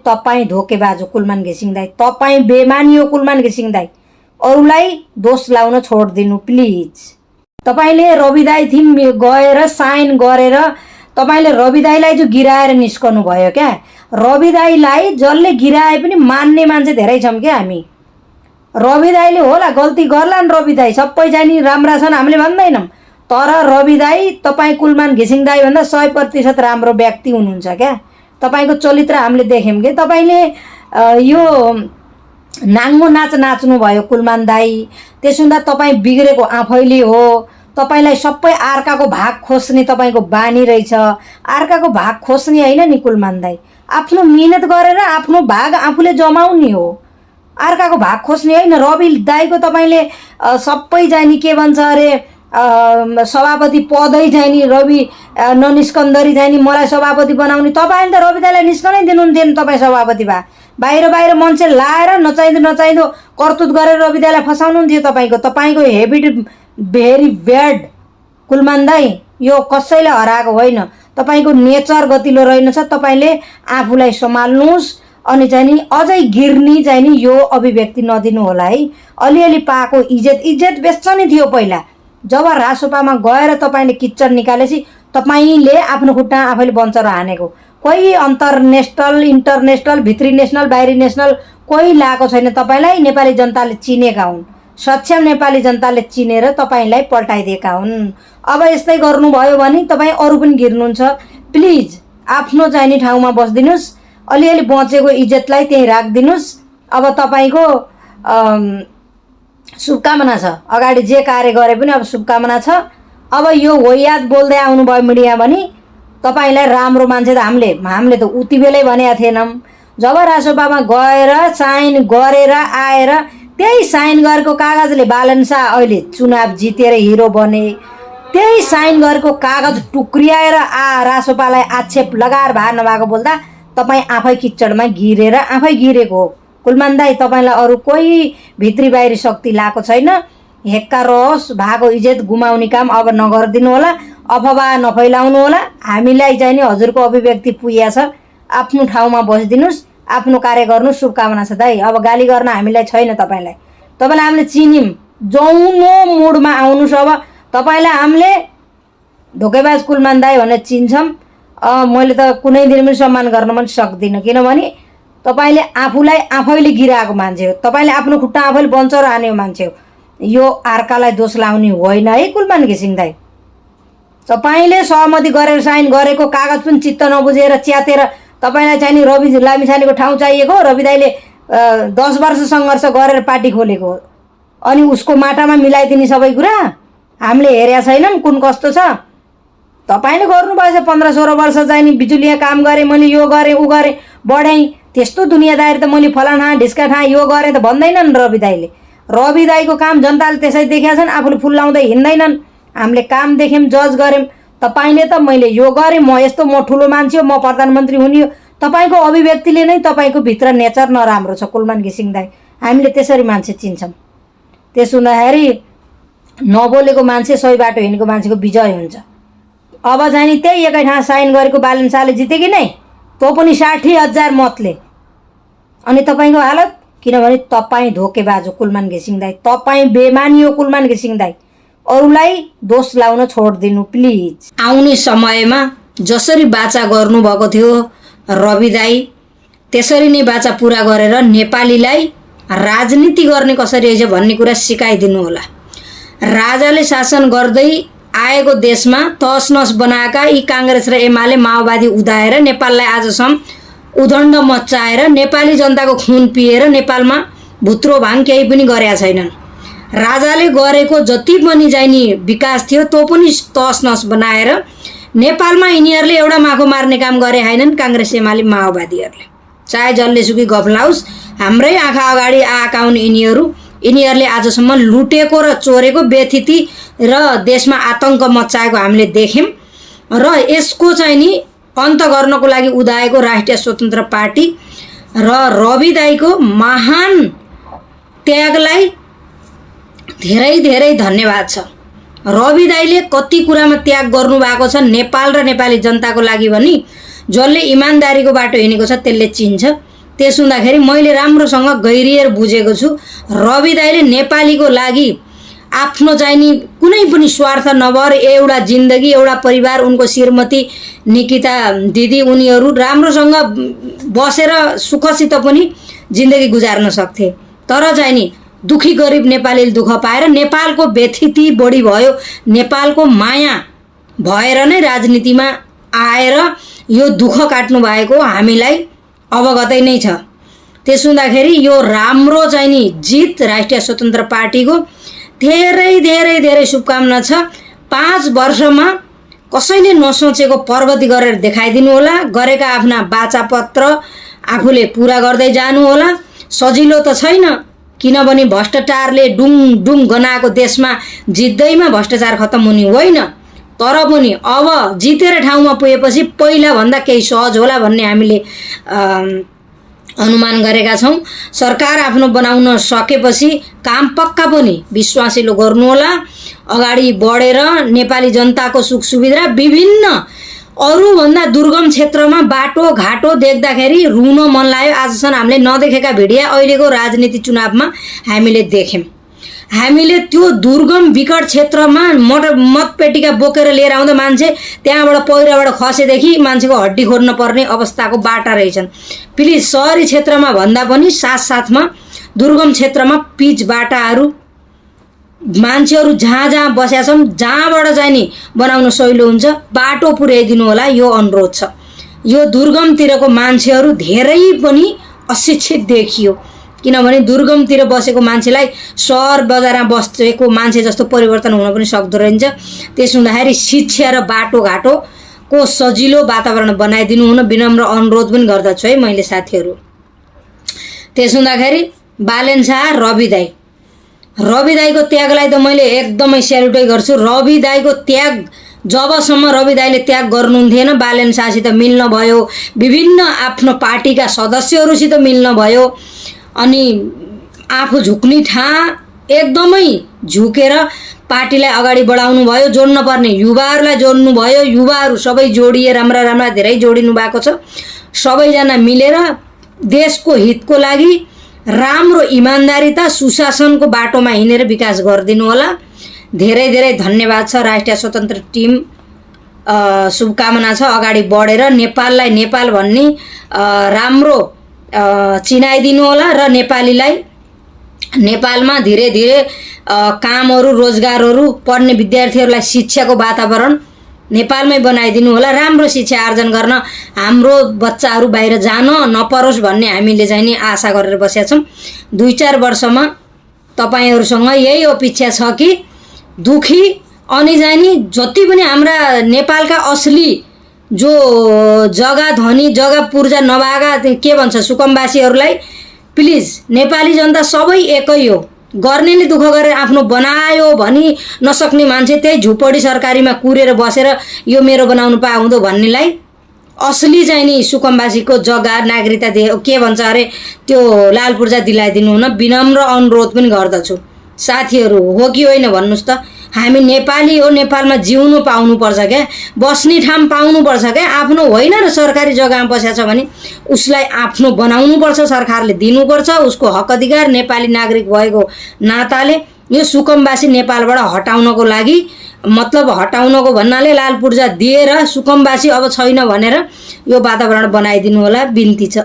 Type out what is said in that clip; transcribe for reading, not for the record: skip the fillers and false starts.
तपाईँ धोकेबाज हो कुलमान घिसिङ दाई, तपाईँ बेमानी हो कुलमान घिसिङ दाई। अरूलाई दोष लाउन छोडिदिनु प्लिज। तपाईँले रवि दाई थिम गएर साइन गरेर तपाईँले रवि दाईलाई जो गिराएर निस्कनु भयो क्या। रवि दाईलाई जसले गिराए पनि मान्ने मान्छे धेरै छौँ क्या हामी। रवि दाईले होला गल्ती गर्ला नि, रवि दाई सबैजना नि राम्रा छन् हामीले भन्दैनौँ, तर रवि दाई तपाईँ कुलमान घिसिङ दाई भन्दा 100% राम्रो व्यक्ति हुनुहुन्छ क्या। तपाईँको चरित्र हामीले देख्यौँ कि तपाईँले यो नाङ्गो नाच नाच्नु भयो कुलमान दाई। त्यसो हुँदा तपाईँ बिग्रेको आफैले हो। तपाईलाई सबै अर्काको भाग खोज्ने तपाईँको बानी रहेछ। अर्काको भाग खोज्ने होइन नि कुलमान दाई, आफ्नो मिहिनेत गरेर आफ्नो भाग आफूले जमाउने हो, अर्काको भाग खोज्ने होइन। रवि दाईको तपाईँले सबै जानी के भन्छ अरे सभापति पदै जाने रवि ननिस्कन्दरी जाने मलाई सभापति बनाउने। तपाईँले त रवि दाईलाई निस्कनै दिनुहुन्थेन। तपाईँ सभापति भए बाहिर मान्छे लाएर नचाहिँदो करतुत गरेर रवि दाईलाई फसाउनुहुन्थ्यो। तपाईँको हेबिट भेरी ब्याड कुलमान दाई। यो कसैले हराएको होइन, तपाईँको नेचर गतिलो रहेनछ। तपाईँले आफूलाई सम्हाल्नुहोस् अनि चाहिँ नि अझै गिर्नी चाहिँ नि यो अभिव्यक्ति नदिनु होला है। अलिअलि पाएको इज्जत बेच्छ नि थियो पहिला। जब रासोपामा गएर तपाईँले किच्चड निकालेपछि तपाईँले आफ्नो खुट्टा आफैले बन्चर हानेको। कोही अन्तर्नेसनल इन्टरनेसनल भित्री नेसनल बाहिरी नेसनल कोही लाएको छैन तपाईँलाई। नेपाली जनताले चिनेका हुन्, सक्षम नेपाली जनताले चिनेर तपाईँलाई पल्टाइदिएका हुन्। अब यस्तै गर्नुभयो भने तपाईँ अरू पनि गिर्नुहुन्छ। प्लिज आफ्नो चाहिने ठाउँमा बस्दिनुहोस्, अलिअलि बचेको इज्जतलाई त्यहीँ राखिदिनुहोस्। अब तपाईँको शुभकामना छ, अगाडि जे कार्य गरे पनि अब शुभकामना छ। अब यो होयाद बोल्दै आउनुभयो मिडिया भने तपाईँलाई राम्रो मान्छे त हामीले त उति बेलै भनेका थिएनौँ। जब रासोपामा गएर साइन गरेर आएर त्यही साइन गरेको कागजले बालन शाह अहिले चुनाव जितेर हिरो बने। त्यही साइन गरेको कागज टुक्रियाएर रासोपालाई आक्षेप लगाएर भार नभएको बोल्दा तपाईँ आफै किच्चडमा गिरेर आफै गिरेको हो कुलमान दाई। तपाईँलाई अरू कोही भित्री बाहिरी शक्ति लाएको छैन। हेक्का रहोस्, भएको इज्जत गुमाउने काम अब नगरिदिनु होला, अफवाह नफैलाउनु होला। हामीलाई चाहिँ नि हजुरको अभिव्यक्ति पुगेको छ, आफ्नो ठाउँमा बसिदिनुहोस्, आफ्नो कार्य गर्नु। शुभकामना छ दाई। अब गाली गर्न हामीलाई छैन। तपाईँलाई हामीले चिन्यौँ, जौनो मुडमा आउनुहोस्। अब तपाईँलाई हामीले धोकेबाज कुलमान दाई भनेर चिन्छौँ। मैले त कुनै दिन पनि सम्मान गर्न पनि सक्दिनँ, किनभने तपाईँले आफूलाई आफैले गिराएको मान्छे हो। तपाईँले आफ्नो खुट्टा आफैले बन्चर हानेको मान्छे हो। यो अर्कालाई दोष लाउने होइन है कुलमान घिसिङ दाई। तपाईँले सहमति गरेर साइन गरेको कागज पनि चित्त नबुझेर च्यातेर तपाईँलाई चाहिँ नि रवि लामिछानेको ठाउँ चाहिएको। रवि दाईले 10 वर्ष सङ्घर्ष गरेर पार्टी खोलेको, अनि उसको माटामा मिलाइदिने सबै कुरा हामीले हेरेका छैनौँ कुन कस्तो छ। तपाईँले गर्नुभएछ 15-16 वर्ष चाहिँ नि बिजुलीमा काम गरेँ मैले, यो गरेँ ऊ गरेँ बढाएँ। त्यस्तो दुनियाँदारी त मैले फलाना ढिस्का ठाँ यो गरेँ त भन्दैनन् रवि दाईले। रवि दाईको काम जनताले त्यसै देखेका छन्, आफूले फुल्लाउँदै हिँड्दैनन्। हामीले काम देख्यौँ, जज गऱ्यौँ। तपाईँले त मैले यो गरेँ, म यस्तो, म ठुलो मान्छे हो, म प्रधानमन्त्री हुने हो। तपाईँको अभिव्यक्तिले नै तपाईँको भित्र नेचर नराम्रो छ कुलमान घिसिङ दाई। हामीले त्यसरी मान्छे चिन्छौँ। त्यसो हुँदाखेरि नबोलेको मान्छे सही बाटो हिँडेको मान्छेको विजय हुन्छ। अब चाहिँ नि त्यही एकै ठाउँ साइन गरेको बालन शाहले जिते कि नै, त्यो पनि 60,000 मतले। अनि तपाईँको हालत, किनभने तपाईँ धोकेबाज हो कुलमान घिसिङ दाई, तपाईँ बेमानी हो कुलमान घिसिङ दाई। अरूलाई दोष लाउन छोडिदिनु प्लिज। आउने समयमा जसरी बाचा गर्नुभएको थियो रवि दाई, त्यसरी नै बाचा पुरा गरेर नेपालीलाई राजनीति गर्ने कसरी रहेछ भन्ने कुरा सिकाइदिनु होला। राजाले शासन गर्दै आएको देशमा तहसनस बनाएका यी काङ्ग्रेस र एमाले माओवादी उदाएर नेपाललाई आजसम्म उदण्ड मच्चाएर नेपाली जनताको खुन पिएर नेपालमा भुत्रो भाङ केही पनि गरेका छैनन्। राजाले गरेको जति पनि जाइने विकास थियो त्यो पनि तहसनस बनाएर नेपालमा यिनीहरूले एउटा माखो मार्ने काम गरे छैनन् काङ्ग्रेस एमाले माओवादीहरूले। चाहे जसले सुकै गफ लाओस्, हाम्रै आँखा अगाडि आएका हुन् यिनीहरूले आजसम्म लुटेको र चोरेको व्यथिति र देशमा आतङ्क मच्चाएको हामीले देख्यौँ। र यसको चाहिँ नि अन्त गर्नको लागि उदाएको राष्ट्रिय स्वतन्त्र पार्टी र रवि दाईको महान त्यागलाई धेरै धेरै धन्यवाद छ। रवि दाईले कति कुरामा त्याग गर्नुभएको छ नेपाल र नेपाली जनताको लागि भनी जसले इमान्दारीको बाटो हिँडेको छ त्यसले चिन्छ। त्यसो हुँदाखेरि मैले राम्रोसँग गहिरिएर बुझेको छु, रवि दाइले नेपालीको लागि आफ्नो चाहिँ नि कुनै पनि स्वार्थ नभएर एउटा जिन्दगी, एउटा परिवार, उनको श्रीमती निकिता दिदी उनीहरू राम्रोसँग बसेर सुखसित पनि जिन्दगी गुजार्न सक्थे। तर चाहिँ नि दुखी गरिब नेपालीले दुःख पाएर नेपालको व्यथिति बढी भयो, नेपालको माया भएर नै राजनीतिमा आएर यो दुःख काट्नु भएको हामीलाई अवगतै नै छ। त्यसो हुँदाखेरि यो राम्रो चाहिँ नि जित राष्ट्रिय स्वतन्त्र पार्टीको धेरै धेरै धेरै शुभकामना छ। 5 वर्षमा कसैले नसोचेको प्रगति गरेर देखाइदिनु होला, गरेका आफ्ना वाचापत्र आफूले पुरा गर्दै जानु होला। सजिलो त छैन, किनभने भ्रष्टाचारले डुङ डुङ गनाएको देशमा जित्दैमा भ्रष्टाचार खत्तम हुने होइन। तर पनि अब जितेर ठाउँमा पुगेपछि पहिला भन्दा केही सहज होला भन्ने हामीले अनुमान गरेका छौँ। सरकार आफ्नो बनाउन सकेपछि काम पक्का पनि विश्वासिलो गर्नु होला। अगाडि बढेर नेपाली जनताको सुख सुविधा विभिन्न अरूभन्दा दुर्गम क्षेत्रमा बाटोघाटो देख्दाखेरि रुन मन लाग्यो। आजसम्म हामीले नदेखेका भिडिया अहिलेको राजनीति चुनावमा हामीले देख्यौँ। हामीले त्यो दुर्गम विकट क्षेत्रमा मतपेटिका बोकेर लिएर आउँदा मान्छे त्यहाँबाट पहिरोबाट खसेदेखि मान्छेको हड्डी खोर्न पर्ने अवस्थाको बाटा रहेछन्। प्लिज सहरी क्षेत्रमा भन्दा पनि साथसाथमा दुर्गम क्षेत्रमा पिच बाटाहरू मान्छेहरू जहाँ जहाँ बसेका छन् जहाँबाट चाहिँ नि बनाउन सहिलो हुन्छ बाटो पुर्याइदिनु होला, यो अनुरोध छ। यो दुर्गमतिरको मान्छेहरू धेरै पनि अशिक्षित देखियो, किनभने दुर्गमतिर बसेको मान्छेलाई सहर बजारमा बसेको मान्छे जस्तो परिवर्तन हुन पनि सक्दो रहन्छ। त्यसो हुँदाखेरि शिक्षा र बाटोघाटोको सजिलो वातावरण बनाइदिनु हुन विनम्र अनुरोध पनि गर्दछु है मैले साथीहरू। त्यसो हुँदाखेरि बालेन शाह रवि दाइको त्यागलाई त मैले एकदमै स्यालुटै गर्छु। रवि दाइको त्याग जबसम्म रवि दाइले त्याग गर्नुहुन्थेन, बालेन शाहसित मिल्न भयो, विभिन्न आफ्नो पार्टीका सदस्यहरूसित मिल्न भयो, अनि आफू झुक्ने ठाँ एकदमै झुकेर पार्टीलाई अगाडि बढाउनु भयो। जोड्न पर्ने युवाहरूलाई जोड्नु भयो, युवाहरू सबै जोडिए राम्रा राम्रा धेरै जोडिनु भएको छ। सबैजना मिलेर देशको हितको लागि राम्रो इमान्दारिता सुशासनको बाटोमा हिँडेर विकास गरिदिनु होला। धेरै धेरै धन्यवाद छ राष्ट्रिय स्वतन्त्र टिम, शुभकामना छ। अगाडि बढेर नेपाललाई नेपाल भन्ने राम्रो चिनाइदिनु होला र नेपालीलाई नेपालमा धीरे धीरे कामहरू रोजगारहरू पढ्ने विद्यार्थीहरूलाई शिक्षाको वातावरण नेपालमै बनाइदिनु होला। राम्रो शिक्षा आर्जन गर्न हाम्रो बच्चाहरू बाहिर जान नपरोस् भन्ने हामीले चाहिँ नि आशा गरेर बसेका छौँ। 2-4 वर्षमा तपाईँहरूसँग यही अपेक्षा छ कि दुखी अनि चाहिँ नि जति पनि हाम्रा नेपालका असली जो जग्गा धनी जग्गा पूर्जा नभएका के भन्छ सुकुम्बासीहरूलाई प्लिज नेपाली जनता सबै एकै हो। गर्नेले दुःख गरेर आफ्नो बनायो भनी नसक्ने मान्छे त्यही झुपडी सरकारीमा कुरेर बसेर यो मेरो बनाउनु पाउँदो भन्नेलाई असली चाहिँ नि सुकुम्बासीको जग्गा नागरिकता दिए के भन्छ अरे त्यो लाल पूर्जा दिलाइदिनु हुन विनम्र अनुरोध पनि गर्दछु। साथीहरू हो कि होइन भन्नुहोस् त, हामी नेपाली हो, नेपालमा जिउनु पाउनुपर्छ क्या, बस्ने ठाउँ पाउनुपर्छ क्या। आफ्नो होइन र सरकारी जग्गामा बसेको छ भने उसलाई आफ्नो बनाउनुपर्छ, सरकारले दिनुपर्छ उसको हक अधिकार। नेपाली नागरिक भएको नाताले यो सुकुम्बासी नेपालबाट हटाउनको लागि मतलब हटाउनको भन्नाले लाल पूर्जा दिएर सुकुम्बासी अब छैन भनेर यो वातावरण बनाइदिनु होला, बिन्ती छ।